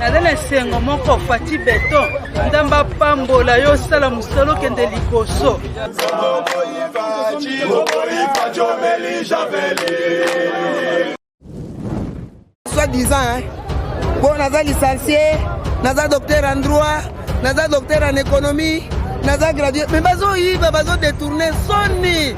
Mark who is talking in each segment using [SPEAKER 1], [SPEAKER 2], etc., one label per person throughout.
[SPEAKER 1] Naza na esengo moko Fatshi Beton, Nzambe apambola yo, osala mosala okende liboso.
[SPEAKER 2] Soit disant, hein? Bon, naza licencié, naza docteur en droit, naza docteur en économie, naza gradué, mais bazo yiba, bazo détourner soni.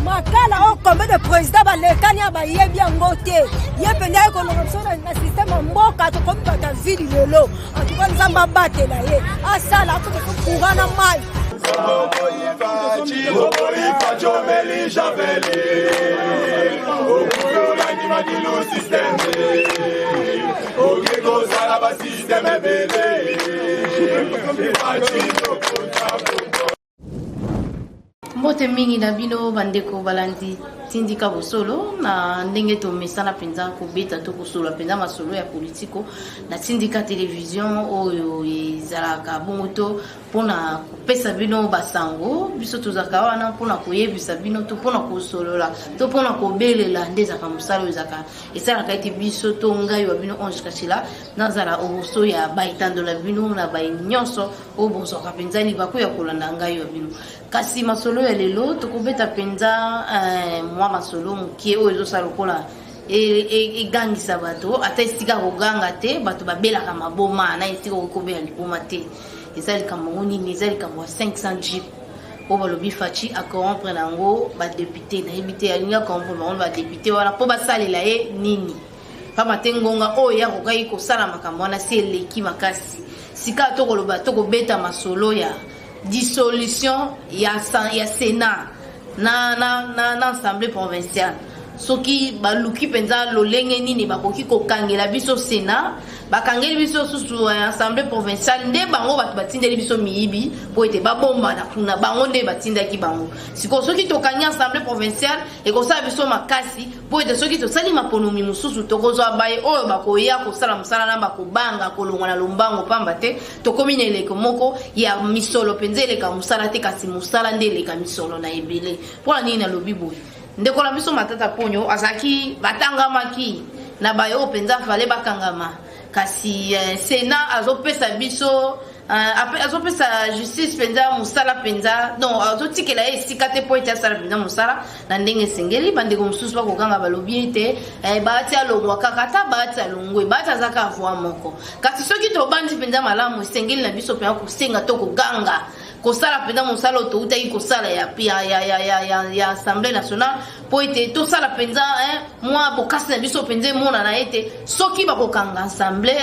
[SPEAKER 3] Makala oyo combien de président balekani ya bayebi yango te ye mpenza aye kolonga biso na systeme ya mboka tokomi bato ya vili lelo antuka nzambe abatela ye asala akoki courant na mai.
[SPEAKER 4] Mbote mingi na bino bandeko balandi tindika bosolo na ndenge tomesana mpenza kobeta to kosolola mpenza masolo ya politiko na tindika television oyo ezalaka bongo to mpona kopesa bino basango. Biso tozalaka wana mpona koyebisa bino to mpona kosolola to mpona kobelela, nde ezalaka mosala oyo ezalaka esalaka ete biso to ngai wa bino Ange Kachila nazala oboso ya baetando na bino na baye nyonso oyo bozwaka mpenza libaku ya kolanda ngai wa bino. Kasi masolo ya lelo tokobeta mpenza mwa masolo mokie oyo ezosala lokola egangisa bato, ata esika koganga te, bato babelaka maboma na esika okoki kobela liboma te. Eza likambo yango nini? Eza likambo ya 500 jeep oyo balobi Fatshi acorrompre na yango badepute. Nayebi te alingi acorrompre bango badepute wana mpo basalela ye nini, pamba te ngonga oyo ye akokaki kosala makambo wana si eleki makasi. Sika tokoloba, tokobeta masolo ya dissolution ya Sénat na assemblée provinciale. Soki baluki mpenza lolenge nini bakoki kokangela biso Sénat, bakangeli biso susu assemblée provinciale, nde bango bato batindeli biso miyibi mpo ete babombana kuna, bango nde batindaki bango. Sikoyo soki tokangi assemblée provinciale, ekosala biso makasi mpo ete soki tosali maponomi mosusu, tokozwa baye oyo bakoya kosala mosala na bakobanga kolongwa na lombango, pamba te tokomi na eleko moko ya misolo mpenza eleka mosala te, kasi mosala nde eleka misolo na ebele. Mpona nini nalobi boye? Ndeko na biso Matata Ponyo azalaki batangamaki na baye oyo mpenza fale bakangama, kasi Sénat azopesa biso azopesa justice mpenza mosala mpenza, donc azotikela ye esika te mpo ete asala mpenza mosala na ndenge esengeli. Bandeko mosusu bakokanga, balobi ete Bahati alongwa kaka. Ata Bahati alongwe, Bahati aza kaka voi moko. Kasi soki tobandi mpenza malamu, esengeli na biso mpenza kosenga to koganga kosala mpenza mosala oyo toutaki kosala ya assemblée nationale, mpo ete tosala mpenza mwa bokasi na biso mpenza emonana ete soki bakokanga assemblée,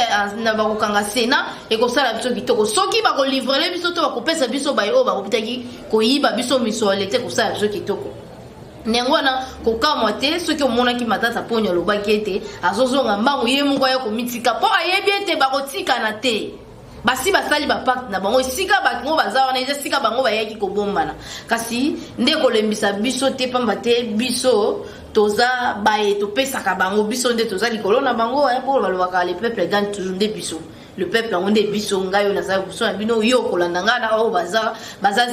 [SPEAKER 4] bakokanga Sénat, ekosala biso kitoko. Soki bakolivrer biso to bakopesa biso baye oyo bakopitaki koyiba biso misolo te, kosala biso kitoko. Ndenge wana kokamwa te soki omonaki Matata Ponyo alobaki ete azozonga mbangu, ye moko aya komitika mpo ayebi ete bakotikana te. Basi basali bapacte na bango, esika bango baza wana eza esika bango bayaki kobombana. Kasi nde kolembisa biso te, pamba te biso toza baye topesaka bango, biso nde toza likolo na bango. Mpo balobaka "le peuple gagne toujours", nde biso le peuple yango nde biso. Ngai oyo naza liboso na bino, yo kolanda ngai na oyo baza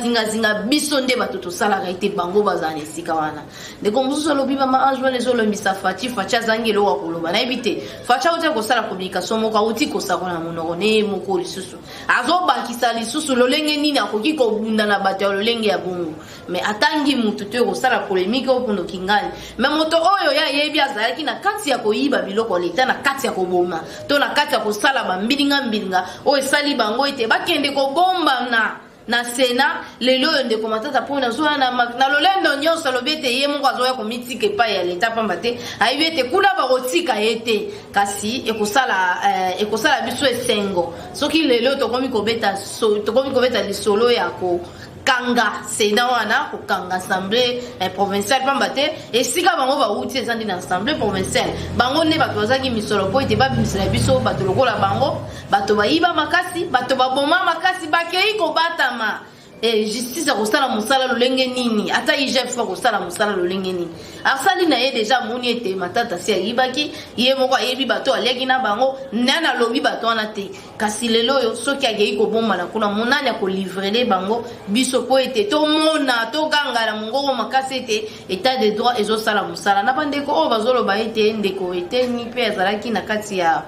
[SPEAKER 4] zingazinga, biso nde bato tosalaka ete bango bazala na esika wana. Ndeko mosusu alobi: "Mama Ange, wana ezolembisa Fatshi. Fatshi azangi eloko ya koloba." Nayebi te. Fatshi auti kosala communication moko, auti kosakola na monoko ne ye moko, lisusu azobakisa lisusu lolenge nini akoki kobunda na bato ya lolenge ya bongo. Mais atangi mutu te kosala polémique oyo mpondo kingani. Mais moto oyo ye ayebi azalaki na kati ya koyiba biloko ya leta, na kati ya koboma to na kati ya kosala bambilinga mbilinga oyo esali bango ete bakende kobombana na Sénat. Lelo oyo ndeko Matata mpo nazoya na lolendo nyonso, alobi ete ye moko azoya komitika epai ya leta, pamba te ayebi ete kuna bakotika ye te. Kasi ekosala biso esengo soki lelo tokomi kobeta lisolo ya kokanga Sénat wana, kokanga assemblée provinciale, pamba te esika bango bawuti eza nde na assemblée provinciale. Bango nde bato bazalaki misolo mpo ete babimisela biso bato lokola bango, bato bayiba makasi, bato baboma makasi, bakei kobatama. Justice akosala mosala lolenge nini? Ata IGF akosala mosala lolenge nini? Asali na ye deja, amoni ete Matata si ayibaki, ye moko ayebi bato aliaki na bango, nani alobi bato wana te. Kasi lelo oyo, soki akei kobombana kuna, monani akolivrer bango biso mpo ete tomona, togangala mongongo makasi ete état de droit ezosala mosala. Na bandeko oyo bazoloba ete ndeko Eteni mpe azalaki na kati ya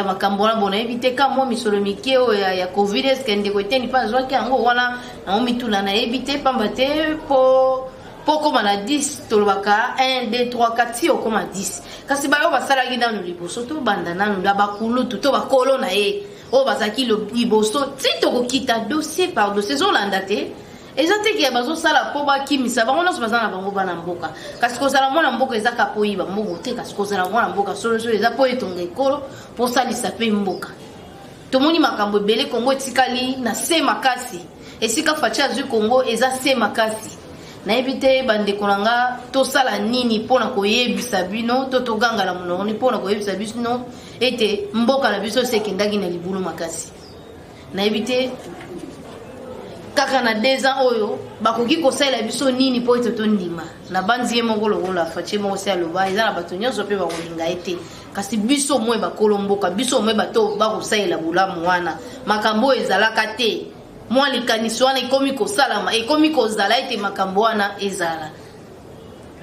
[SPEAKER 4] makambo wana, bona yebi te ka mwa misolo mike oyo ya Covid, eske ndeko Eteni mpe azwaki yango wana? Nango mituna, nayebi te, pamba te mpo okóma na 10, tolobaka 1, 2, 3, 4 ti okóma 10. Kasi bayo basalaki nanu liboso, tobanda nanu na bakulutu to bakolo na ye oyo bazalaki liboso, ti tokokita dossier par dossier. Ezolanda te, eza te ke bazosala mpo bakimisa bango nyonso. Baza na bango bana mboka, kasi kozala mwana mboka eza ka mpo oyiba mbongo te. Kasi kozala mwana mboka solosolo eza mpo etonga ekolo, mpo osalisa mpe mboka. Tomoni makambo ebele, Kongo etikali na se makasi. Esika Fatshi azwi Kongo eza se makasi. Nayebi te, bandeko na nga, tosala nini mpona koyebisa bino to togangala monoko mpona koyebisa bino ete mboka na biso esi ekendaki na libulu makasi. Nayebi te, kaka na 2 ans oyo bakoki kosalela biso nini mpo ete tondima na bandi ye moko lokola Fatshi moko se aloba? Eza na bato nyonso mpe bakolinga ye te, kasi biso mwe bakolo mboka, biso mwe bato bakosalela bolamu wana. Makambo oyo ezalaka te, mwa likanisi wana ekomi kosalama, ekomi kozala ete makambo wana ezala.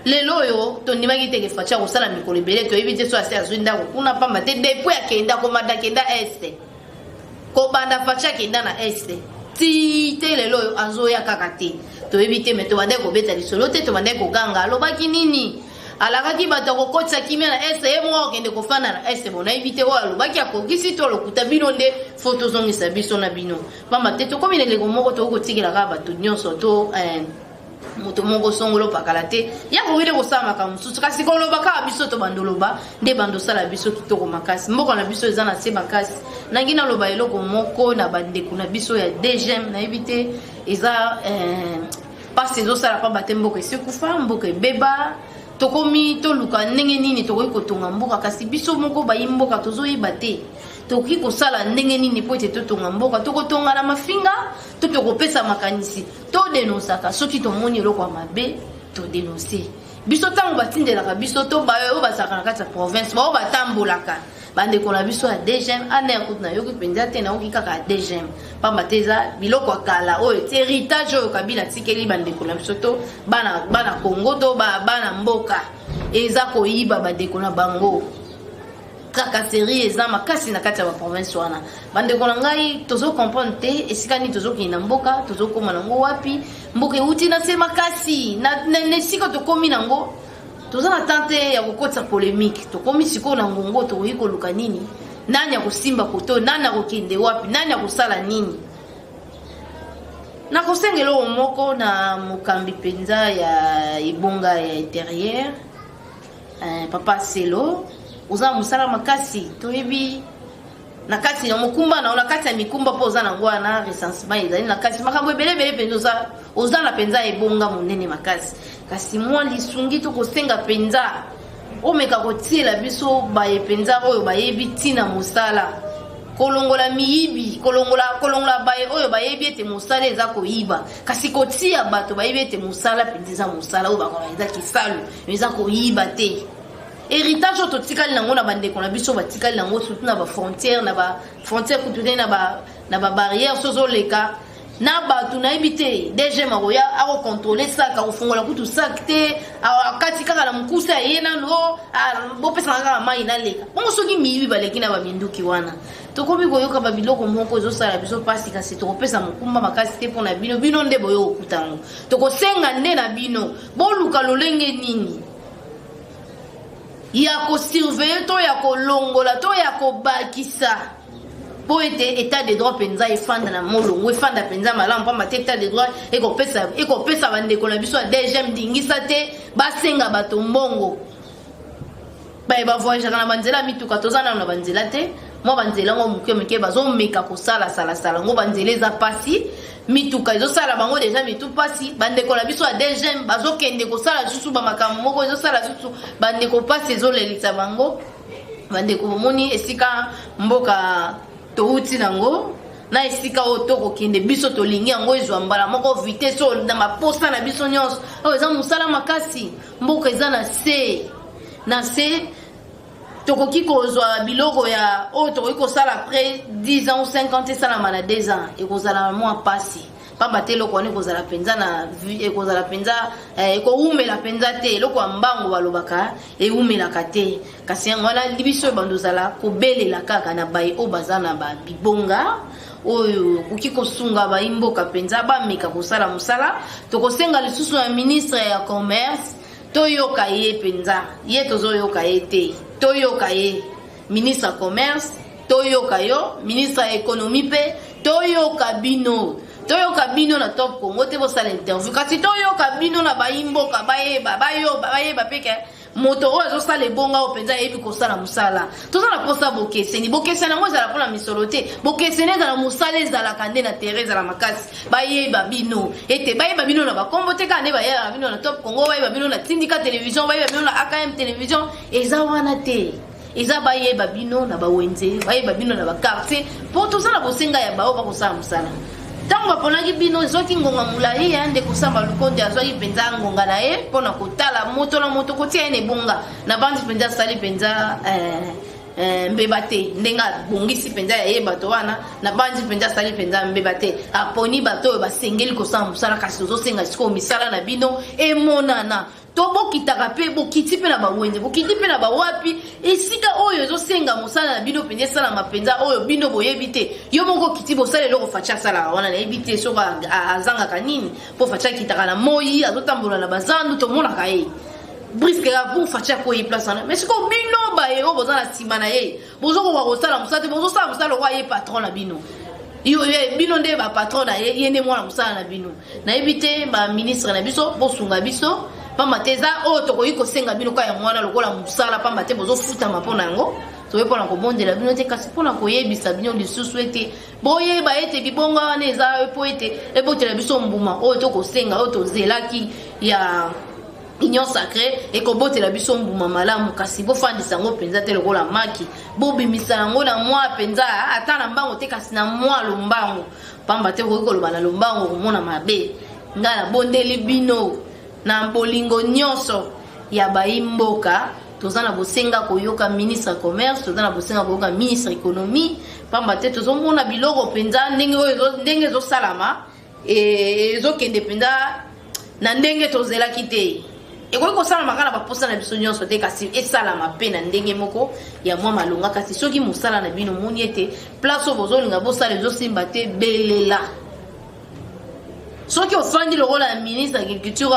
[SPEAKER 4] Lelo oyo tondimaki teke Fatshi akosala mikolo ebele. Toyebi te so asi azwi ndako kuna, pamba te depuis akenda, komanda akenda Est, kobanda Fatshi akenda na Est ti te lelo oyo azoya kaka te. Toyebi te, me tobandaki kobeta lisolo te, tobandaki koganga. Alobaki nini? Alakaki bato akokotisa kimia na Est, ye moko akokende kofanda na Est. Bon, nayebi te, oyo alobaki akokisi to alokuta. Bino nde fo tozongisa biso na bino, pamba te tokomi na eleko moko tokoki kotikela kaka bato nyonso to moto moko songolo pakala te ya koki nde kosala makambo mosusu. Kasi koloba kaka biso to bandoloba nde bandosala biso kitoko makasi. Mboka na biso eza na se makasi. Nangi naloba eloko moko na bandeko na biso ya DGM. Nayebi te, eza mpasi ezosala, pamba te mboka esi ekufa, mboka ebeba. Tokomi toluka ndenge nini tokoki kotonga mboka, kasi biso moko bayi mboka tozoyeba te tokoki kosala ndenge nini mpo ete totonga mboka. Tokotonga na mafinga to tokopesa makanisi? Todénonçaka soki tomoni eloko ya mabe, todénonce. Biso ntango batindelaka biso to bayo oyo bazalaka na kati ya province, bao batambolaka, bandeko na biso ya DGM, ANR kutu nayoki mpenza te, nayoki kaka ya DGM, pamba te eza biloko ya kala oyo ti héritage oyo Kabila atikeli bandeko na biso to bana Congo to bana mboka, eza koyiba bandeko na bango. Tracasserie eza makasi na kati ya baprovince wana. Bandeko na ngai, tozocomprendre te esika nini tozokende na mboka, tozokóma nango wapi. Mboka euti na se makasi na esika tokómi nango. Toza na temps te ya kokotisa polémique. Tokómi sikoyo na ngongo, tokoki koluka nini? Nani akosimba koto? Nani akokende wapi? Nani akosala nini? Nakosenga eloko moko na mokambi mpenza ya ebonga ya intérieur, papa Selo. Oza mosala makasi, toyebi na kati ya mokumba na yo, na kati ya mikumba mpo oza nango wana, recensement ezali na kati, makambo ebele ebele mpenza. Oza na mpenza ebonga monene makasi, kasi mwa lisungi tokosenga mpenza, omeka kotiela biso baye mpenza oyo bayebi ntina mosala, kolongola miyibi, kolongola baye oyo bayebi ete mosala eza koyiba, kasi kotia bato bayebi ete mosala mpenza eza mosala oyo bakola, eza kisalu, eza koyiba te. Héritage oyo totikali nango na bandeko na biso batikali nango, surtout na bafrontière, na bafrontière kutu te, na babarrière so ozoleka na bato, nayebi te. DGM akoya, akocontrôler sac, akofungola kutu sac te, akati kaka na mokusa ye nano, bopesaka kaka mai naleka. Bongo soki miyibi baleki na baminduki wana? Tokomi koyoka babiloko moko ezosala biso mpasi, kasi tokopesa mokumba makasi te mpona bino. Bino nde boyo kokuta yango. Tokosenga nde na bino boluka lolenge nini ya kosurveiller to ya kolongola to ya kobakisa mpo ete état de droit mpenza efanda na molongo, efanda mpenza malamu, pamba te état de droit ekopesa bandeko na biso ya DGM ndingisa te basenga bato mbongo baye bavoyageaka na banzela ya mituka. Toza nano na banzela te, mwa banzela yango moke moke bazomeka kosala salasala yango. Banzela eza mpasi, mituka ezosala bango deja mitu mpasi. Bandeko na biso ya DGM bazokende kosala lisusu bamakambo moko ezosala lisusu bandeko mpasi, ezolelisa bango. Bandeko, bomoni esika mboka touti nango. Na esika oyo tokokende, biso tolingi yango ezwa mbala moko vitesse oyo na maposa na biso nyonso. Oyo eza mosala makasi, mboka eza na se na se. Tokoki kozwa biloko ya oyo tokoki kosala après 10 ans ou 5 ans, esalama na 2 ans, ekozala mwa mpasi, pamba te eloko wana ekozala mpenza na ekozala mpenza ekowumela mpenza te. Eloko ya mbango balobaka ewumelaka te. Kasi yango wana biso oyo bando ozala kobelela kaka na baye oyo baza na babibonga oyo okoki kosunga bayimboka mpenza bameka kosala mosala. Tokosenga lisusu na ministre ya Commerce, toyoka ye mpenza. Ye tozoyoka ye te, toyoka ye. Ministre ya Commerce, toyoka yo. Ministre ya Économie mpe toyoka bino. Toyoka bino na Top Congo te, bosala interview, kasi toyoka bino na bayimboka, bayeba, bayoba, bayeba mpe ke moto oyo azosala ebonga oyo mpenza ayebi kosala mosala. Toza na mposa bokeseni. Bokeseni yango ezala mpona misolo te, bokeseni ezala mosala, ezalaka nde na terrain, ezala makasi. Bayeba bino ete bayeba bino na bakombo te kaka nde bayebaka bino na Top Congo, bayeba bino na Tindika Télévision, bayeba bino na AKM Télévision. Eza wana te, eza bayeba bino na bawenze, bayeba bino na baquartier, mpo toza na bosenga ya bao bakosala mosala. Ntango baponaki bino, ezwaki ngonga molai ya ndeko Samba Lukonde. Azwaki mpenza ngonga na ye mpona kotala moto na moto, kotia ye na ebonga. Na bandi mpenza asali mpenza mbeba te ndenge abongisi mpenza ya ye bato wana. Na bandi mpenza asali mpenza mbeba te, aponi bato oyo basengeli kosala mosala. Kasi tozosenga sikoyo misala na bino emonana. To bokitaka mpe, bokiti mpe na bawenze, bokiti mpe na bawapi, esika oyo ezosenga mosala na bino mpenza esalama mpenza, oyo bino boyebi te. Yo moko okiti, bosala eloko Fatshi asalaka wana. Nayebi te soki azangaka nini, mpo Fatshi akitaka na moi, azotambola na bazandu, tomonaka ye brusque kaka pour Fatshi akoyi place wana. Mais sikoyo bino baye oyo boza na nsima na ye, bozokoka kosala mosala te. Bozosala mosala lokola ye patron na bino. Bino nde bapatron na ye, ye nde mwana mosala na bino. Nayebi te, baministre na biso, bosunga biso, pamba te eza oyo tokoki kosenga bino kaka yango wana lokola mosala, pamba te bozofutama mpo na yango. Toye mpona kobondela bino te, kasi mpona koyebisa bino lisusu ete boyeba ete bibonga wana eza mpo ete ebotela biso mbuma oyo tokosenga, oyo tozelaki ya Union sacrée, ekobotela biso mbuma malamu. Kasi bofandisa yango mpenza te lokola maki, bobimisa yango na mwa mpenza, ata na mbango te, kasi na mwa lombango, pamba te okoki koloba na lombango komona mabe. Ngai nabondeli bino na bolingo nyonso ya bayi mboka. Toza na bosenga koyoka ministre ya Commerce, toza na bosenga koyoka ministre Économie, pamba te tozomona biloko mpenza ndenge oyo ndenge ezosalama, ezokende mpenza na ndenge tozelaki te. Ekoki kosalama kaka na baposa na biso nyonso te, kasi esalama mpe na ndenge moko ya mwa malonga. Kasi soki mosala na bino omoni ete place oyo bozolinga bosala ezosimba te, belela. Soki ofandi lokola ministre Agriculture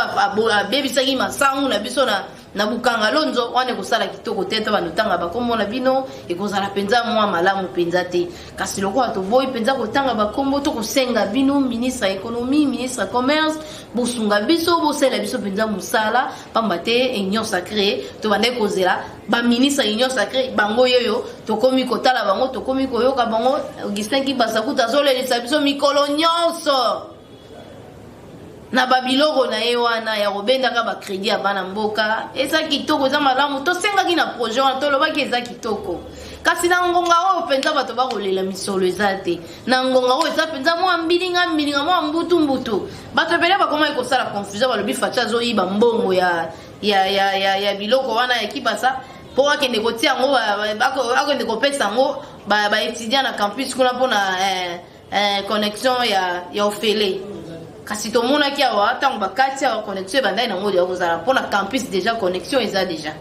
[SPEAKER 4] abebisaki masangu na biso na Bukanga Lonzo wana, ekosala kitoko te. To bandotanga bakombo na bino, ekozala mpenza mwa malamu mpenza te. Kasi lokola toboyi mpenza kotanga bakombo, to kosenga bino, ministre ya Économie, ministre ya Commerce, bosunga biso, bosalela biso mpenza mosala, pamba te Union sacrée tobandaki kozela. Baministre ya Union sacrée bango yoyo tokomi kotala bango, tokomi koyoka bango. Augustin Kibasa kuta azolelisa biso mikolo nyonso na babiloko na ye wana ya kobendaka bacrédit ya bana mboka. Eza kitoko, eza malamu. Tosengaki na projet wana, tolobaki eza kitoko, kasi na ngonga oyo mpenza bato bakolela misolo eza te, na ngonga oyo eza mpenza mwa mbilinga mbilinga, mwa mbutu mbutu, bato ebele bakomaki kosala confusion. Balobi Fatshi azoyiba mbongo ya biloko wana ya Kibasa mpo akende kotia yango, akende kopesa yango baétudiant na campus kuna mpona connexion ya ofele. Kasi tomonaki awa ntango bakati awa, connexion ebandaki nango ya kozala mpona campus. Déjà connexion eza déjà,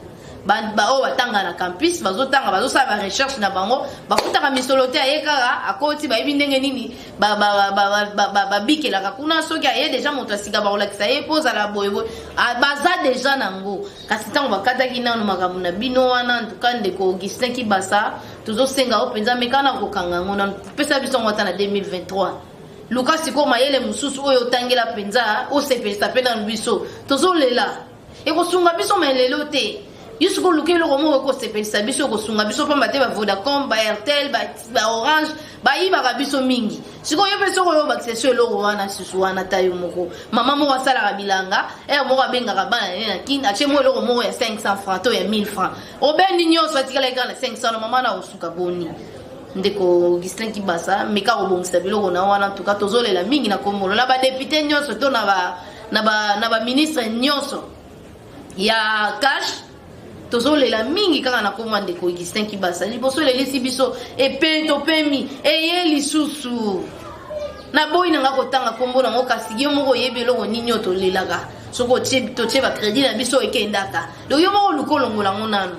[SPEAKER 4] baoyo batanga na campus bazotanga, bazosala barecherche na bango, bafutaka misolo te. Aye kaka akoti, bayebi ndenge nini babikelaka kuna. Soki aye déjà moto ya sika, bakolakisa ye mpo ozala boyeboye, baza déjà nango. Kasi ntango bakataki nano makambo na bino wana, ntuka ndeko Augustin Kibasa, tozosenga yo mpenza, meka na kokanga yango nano, pesa biso yango ata na 2023. Luka sikoyo mayele mosusu oyo otangela mpenza, osepelisa mpe nano biso. Tozolela, ekosunga biso ma lelo te. Yo sikoyo oluka eloko moko ekosepelisa biso, ekosunga biso, pamba te baVodacom, baAirtel, baOrange bayibaka biso mingi. Sikoyo yo mpe soki oyo obakisa so eloko wana susu wana, ta yo moko mama moko asalaka bilanga ere moko abengaka bana ne na Kini, atie mo eloko moko ya 500 francs to ya 1000 francs, obendi nyonso, atikalaki kaka na 500 na mama na kosuka boni. Ndeko Augustin Kibasa, meka kobongisa biloko na wana. Tuka tozolela mingi na komolo na badepute nyonso to na ba na ba na baministre nyonso ya cash. Tozolela mingi kaka na komwa ndeko Augustin Kibasa. Liboso elelisi biso epe topemi eye lisusu. Naboyi na nga kotanga nkombo nango, kasi yo moko oyebi eloko nini oyo tolelaka. Soki totie bacrédit na biso ekendaka, donc yo moko oluka olongola yango nanu.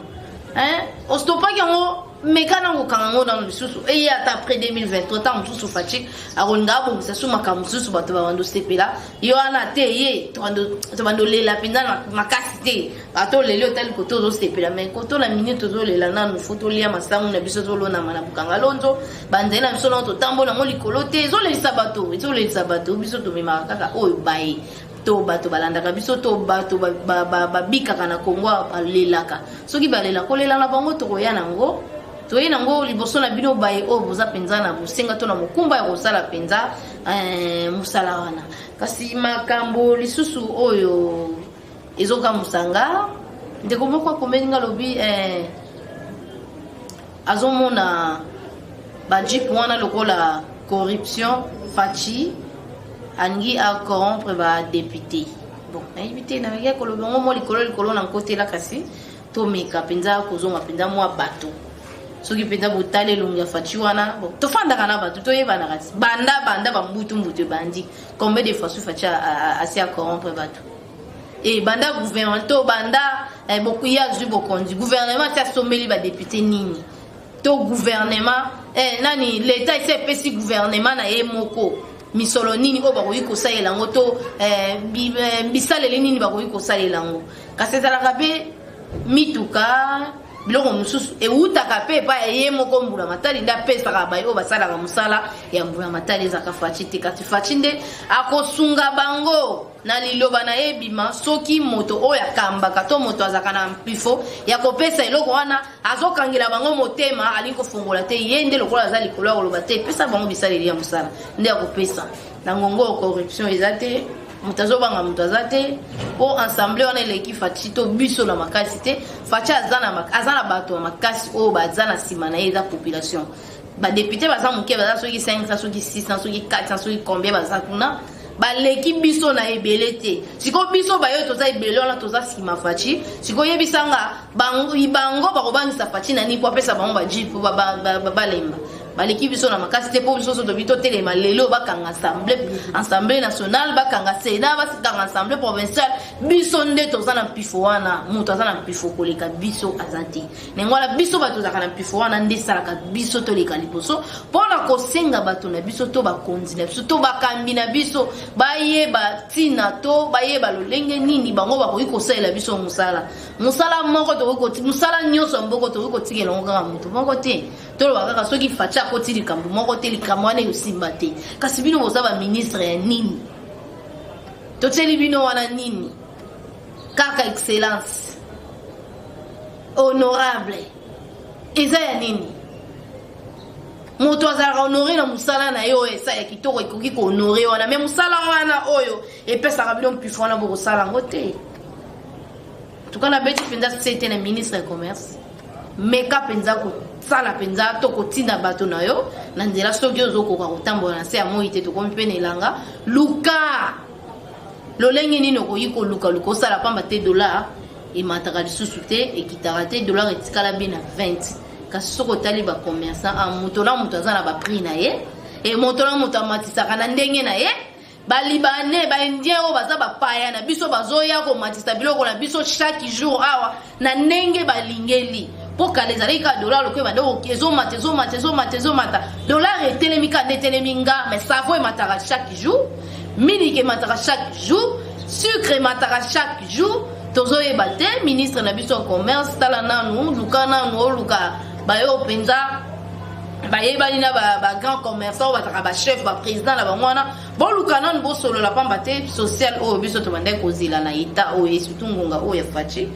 [SPEAKER 4] Ostopaki yango, meka na kokanga yango nanu lisusu. Eye ata après 2023, ntango mosusu Fatshi akolinga abongisa su makambo mosusu, bato babanda osepela yo wana te. Ye tobanda olela mpenza makasi te. Ata oleli, otali kote ozosepela, mais koto na minute tozolela nanu. Fo tolia masangu na biso, tolonama na bukanga lonzo, banzela na biso nano totambola yango likolo te. Ezolelisa bato, ezolelisa bato. Biso tomemaka kaka oyo baye to bato balandaka biso to bato babikaka na Kongo balelaka. Soki balela, kolela na bango tokoya nango, toye nango liboso na bino baye oyo boza mpenza na bosenga to na mokumba ya kosala mpenza mosala wana. Kasi makambo lisusu oyo ezokamwisa nga, ndeko moko akomeli nga, alobi azomona bajeep wana lokola corruption. Fatshi alingi acorrompre badepute. Bon, nayebi te, nameki koloba yango mwa likolo likolo na nkotela, kasi tomeka mpenza kozonga mpenza mwa bato. Soki mpenza botali elongi ya Fatshi wana, bon, tofandaka na bato, toyebanaka ti banda banda bambutu mbutu ebandi. Combien de fois su Fatshi asi acorrompre bato? E banda gouvernement to banda ye azwi bokonzi, gouvernement ti asombeli badepute nini? To gouvernement nani, leta esi epesi gouvernement na ye moko misolo nini oyo bakoki kosalela yango to bisaleli nini bakoki kosalela yango? Kasi ezalaka mpe mituka, biloko mosusu ewutaka mpe epai ya ye moko mbula matali nde apesaka baye oyo basalaka mosala ya mbula matali. Ezalaka Fatshi te, kasi Fatshi nde akosunga bango na liloba na ye ebima. Soki moto oyo akambaka to moto azalaka na mpifo ya kopesa eloko wana azokangela bango motema, alingi kofongola te, ye nde lokola aza likolo ya koloba te, epesa bango bisaleli ya mosala nde ya kopesa na ngongo. Oyo corruption eza te, moto azobanga moto aza te, mpo ensemble wana eleki Fatshi to biso na makasi te. Fatshi aza na bato ya makasi oyo baza na nsima na ye, eza population. Badepute baza moke, baza soki 500, soki 600, soki 400, soki combien baza kuna, baleki biso na ebele te. Sikoyo biso bayo toza ebele wana, toza nsima Fatshi. Sikoyo yebisanga bango, bango bakobangisa Fatshi na nini mpo apesa bango bajeep? Balemba, baleki biso na makasi te, mpo biso so tobi totelema lelo, bakanga assemblée nationale, bakanga sénat, bakanga assemblée provinciale, biso nde toza na mpifo wana. Moto aza na mpifo koleka biso aza te. Ndenge wana biso bato tozalaka na mpifo wana nde esalaka biso toleka liboso mpona kosenga bato na biso to bakonzi na biso to bakambi na biso bayeba ntina to bayeba lolenge nini bango bakoki kosalela biso mosala. Mosala moko tokoki, mosala nyonso ya mboka tokoki kotikela yango kaka moto moko te. Toloba kaka soki Fatshi akoti likambo moko te, likambo wana eyosimba te. Kasi bino boza baministre ya nini? Totieli bino wana nini? Kaka excellence, honorable eza ya nini? Moto azalaka honoré na mosala na ye oyo esa ya kitoko ekoki kohonorer wana, mais mosala wana oyo epesaka bino mpifo wana, bokosala yango te. Tuka nabeti mpenza sete na ministre ya commerce, meka mpenza kosala mpenza to kotinda bato na yo na nzela. Soki ozokoka kotambola na se ya moi te, tokomi mpe na elanga, luka lolenge nini okoki kolukaluka osala, pamba te dollar emataka lisusu te, ekitaka te, dollar etikala be na 20. Kasi soki otali bacommerçant, moto na moto aza na baprix na ye, e moto na moto amatisaka na ndenge na ye. Balibanais, baindien oyo baza bapaya na biso bazoya komatisa biloko na biso chaque jour awa na ndenge balingeli. Mpo kala ezalaki kaka dollar lokola ebanda ezomata, ezomata, ezomata, ezomata. Dollar etelemi kaka nde etelemi nga, mais savon emataka chaque jour, miliki emataka chaque jour, sucre emataka chaque jour. Tozoyeba te. Ministre na biso ya commerce, tala nanu, luka nanu, oluka bayo mpenza bayebani na bagrand commerçant oyo bazalaka bachef, baprésident na bango wana. Boluka nanu bosolola, pamba te social oyo biso tobandaki kozela na eta oyo, surtout ngonga oyo ya Fatshi,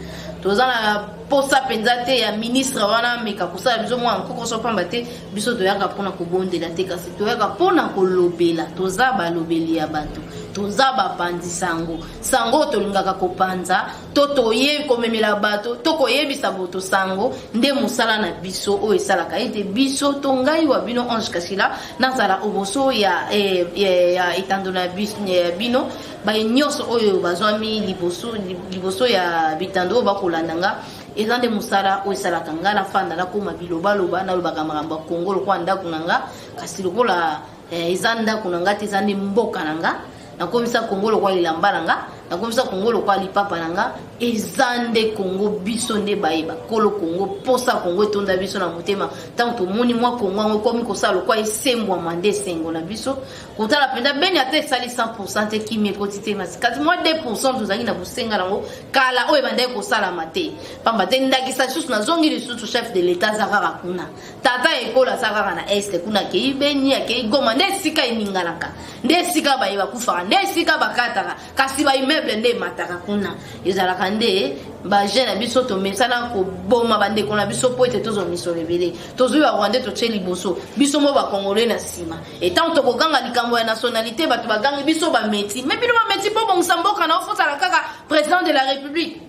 [SPEAKER 4] toza na posa mpenza te ya ministre wana ameka kosala biso mwa nkokoso, pamba te biso toyaka mpona kobondela te, kasi toyaka mpona kolobela. Toza balobeli ya bato, toza bapanzi sango. Sango oyo tolingaka kopanza to toye komemela bato to koyebisa boto sango nde mosala na biso oyo esalaka ete biso to ngai wa bino Ange Kashila nazala oboso ya, eh, ya etando na bino baye nyonso oyo bazwami liboso, liboso ya bitando oyo bakolanda nga. Eza nde mosala oyo esalaka nga nafanda, nakoma bilobaloba, nalobaka makambo ya Kongo lokola ndako na nga. Kasi lokola eza ndako na nga te, eza nde mboka na nga. Nakomisa Kongo lokola elamba na nga, nakomisa Kongo lokola lipapa na nga. Eza nde Kongo, biso nde bayeba kolo Kongo. Posa Kongo etonda biso na motema. Ntango tomoni mwa Kongo yango ekomi kosala lokola esembwama, nde esengo na biso. Kotala mpenza Beni, ata esali 100 te, kimi ekoti te, kasi mwa 2 tozalaki na bosenga nango kala oyo ebandaki kosalama te, pamba te ndakisa lisusu nazongi lisusu, chef de l'État aza kaka kuna, tata ekolo aza kaka na Est kuna. Akei Beni, akei Goma, nde esika eninganaka, nde esika baye bakufaka, nde esika bakataka, kasi baimmeuble nde emataka kuna. Ezalaka nde bajeune na biso tomesana koboma bandeko na biso mpo ete tozwa misolo ebele. Tozwi Barwandais, totie liboso, biso mo Bakongolais na nsima. Etango tokoganga likambo ya nationalité, bato bagangi biso bamétis. Mais bino bamétis, mpo bongisa mboka na ofosala kaka président de la République.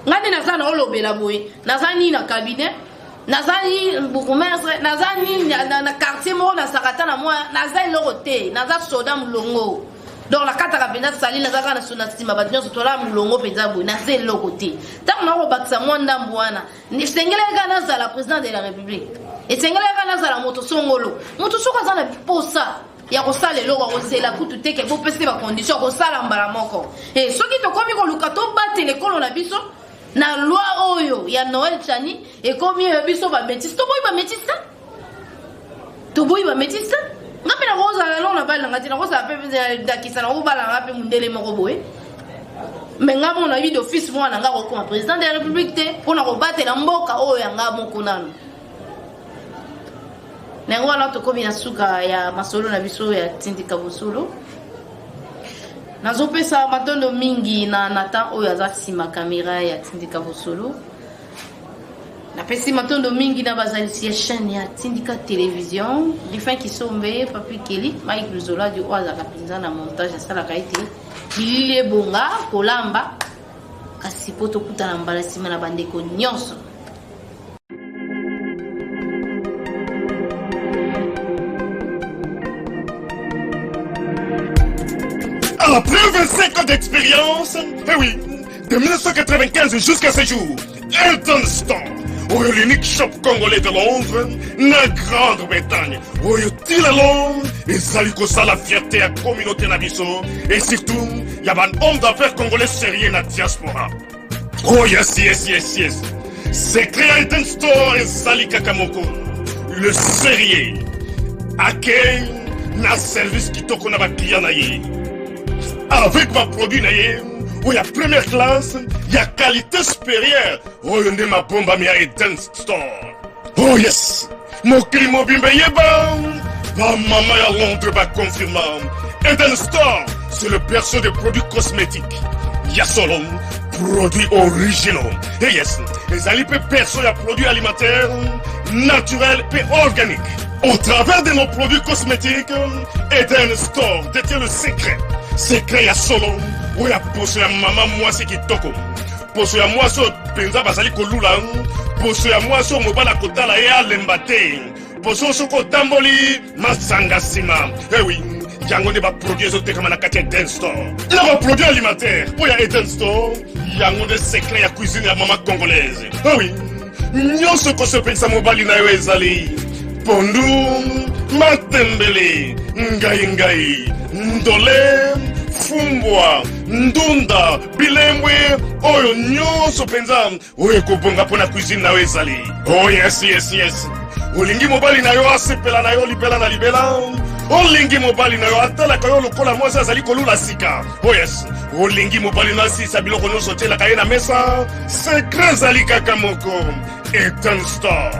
[SPEAKER 4] Ngai nde naza na olobela boye, naza nini na cabinet, naza ni bourgmestre, naza ni na quartier moko, nazalaka ata na mwa, naza eloko te, naza soda molongo. Donc nakataka mpenza sali, naza kaka na nsima bato nyonso, tola molongo mpenza boye, naza eloko te. Ntango nakobakisa mwa ndambu wana, esengelaki kaka nazala président de la République, esengelaki kaka nazala moto songolo. Moto soki aza na posa ya kosala eloko, akozela kutu te ke bopesi bacondition, akosala mbala moko. E soki tokomi koluka tobatela ekolo na biso na loi oyo ya Noël Tshiani, ekomi oyo biso bamétis toboyi. Bamétis te, toboyi bamétis te. Nga mpe nakozala eloko na bali nanga te, nakozala mpe ndakisa, nakobala nga mpe mondele moko boye, mais nga moko nayebi d'office mwana nga kokoma président de la République te, mpona kobatela mboka oyo ya nga moko nano. Na yango wana tokomi na suka ya masolo na biso ya Tindika Bosolo. Nazopesa matondo mingi na Nathan oyo aza nsima kamera ya Tindika Bosolo. Napesi matondo mingi na bazalisi ya chaîne ya Tindika Télévision, Lifin Kisombe, Papi Keli, Mike Luzoladi oyo azalaka mpenza na montage, asalaka ete bilili ebonga kolamba. Kasi mpo tokutana mbala nsima na bandeko nyonso.
[SPEAKER 5] Après 25 ans d'expérience, eh oui, de 1995 jusqu'à ce jour, Elton Store, oyo l'unique shop congolais de Londres, na Grande-Bretagne, oyo ti lelo ezali kosala fierté ya communauté na biso et surtout ya ba homme d'affaires congolais sérieux na diaspora. Oh yes. Secret ya Elton Store ezali kaka moko: le sérieux, accueil na service kitoko na baclient na ye, avec baproduit na ye oyo ya première classe, ya qualité supérieure. Oyo nde mabombami ya Eden Store. Oh yes, mokili mobimba eyeba, bamama ya Londres baconfirma: Eden Store, c'est le berceau des produits cosmétiques ya solo, produits originaux. Et yes, ezali mpe berceau ya produits alimentaires naturels mpe organiques. Au travers de nos produits cosmétiques, Eden Store détient le secret, secret ya solo oyo ya poso ya mama mwasi kitoko, poso ya mwasi oyo mpenza bazali kolula, poso ya mwasi oyo mobali akotala ye alemba te, poso oyo soki otamboli masanga nsima. Ewi, yango nde baproduit ezotekama na kati ya Eden Store na baproduit alimentaire oyo ya Eden Store. Yango nde secret ya cuisine ya mama congolaise. Ewi, nyonso ekosepelisa mobali na yo ezali pondu, matembele, ngai ngai, ndole, fumbwa, ndunda, bilembwe, oyo nyonso mpenza oyo ekobonga mpo na cuisine na yo ezali. Oh yes, olingi mobali na yo asepela na yo libela na libela, olingi mobali na yo atalaka yo lokola mwasi azali kolula sika. Oh yes, olingi mobali na asilisa biloko nyonso otielaka ye na mesa, secret ezali kaka moko: Eden Store.